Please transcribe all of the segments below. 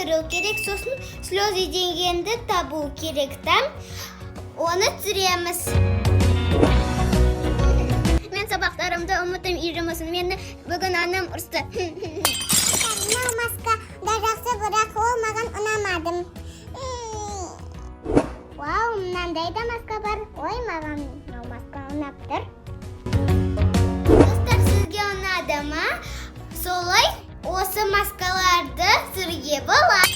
кіру керек, сосын слезы дегенді табу керек та, оны түсіреміз. Мен сабақтарымды ұмыттым, үй жұмысын мені бүгін анам ұрысты. Мынау маска да жақсы, бірақ ол маған ұнамады. Вау, мынандай да маска бар. Ой, маған мынау маска ұнап тұр. Достар, сізге ұнады ма? Солай осы маскаларды түсіруге болады.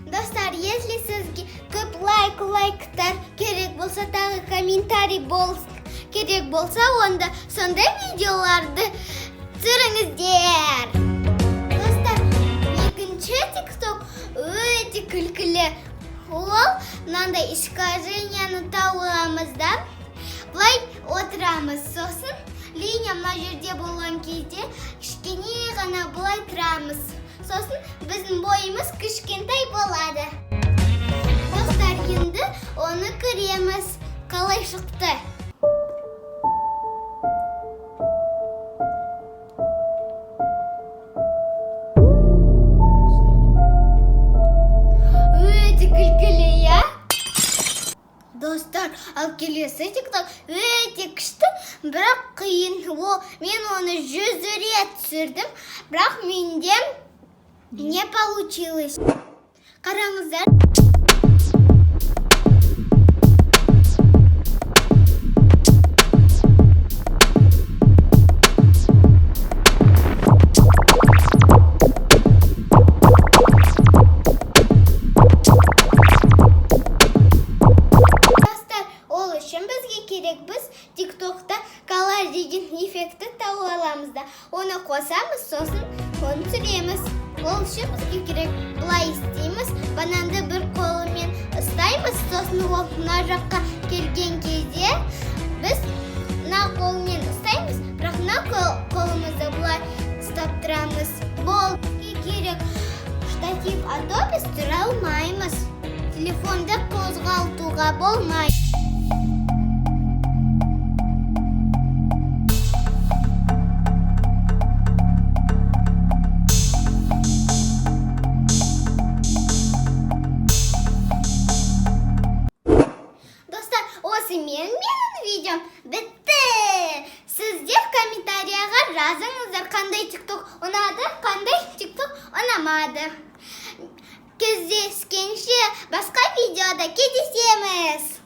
Достар, если сізге көп лайктар керек болса, тағы комментарий керек болса, онда сондай видеоларды түсіріңіздер. Достар, екінші тикток өте күлкілі. Ол мынандай искаженияны тауыламыз да, былай отырамыз. Сосын линия мына жерде болған кезде кішкене ғана былай тұрамыз. Сосын біздің бойымыз кішкентай болады. Достар, енді оны көреміз. Қалай шықты? Өте күлкілі, иә? Достар, ал келесі тикток өте күшті, бірақ қиын. О, мен оны 100 рет түсірдім, бірақ менде не получилось. Қараңыздар. Достар, ол үшін бізге керек, біз тиктокта коллаж деген эффектті тауып аламыз да, оны қосамыз, сосын оны түсіреміз. Ол үшін бізге керек, былай істейміз, бананды бір қолымен ұстаймыз, сосын ол мына жаққа келген кезде біз мына қолмен ұстаймыз, бірақ мына қолымызды былай ұстап тұрамыз. Бол, бізге керек штатив, а то біз тұра алмаймыз. Телефонды қозғалтуға болмайды. Достар, осымен менің видеом бітті. Сіздер комментарияға жазыңыздар, қандай тикток ұнады, қандай тикток ұнамады. Кездескенше, басқа видеода кездесеміз.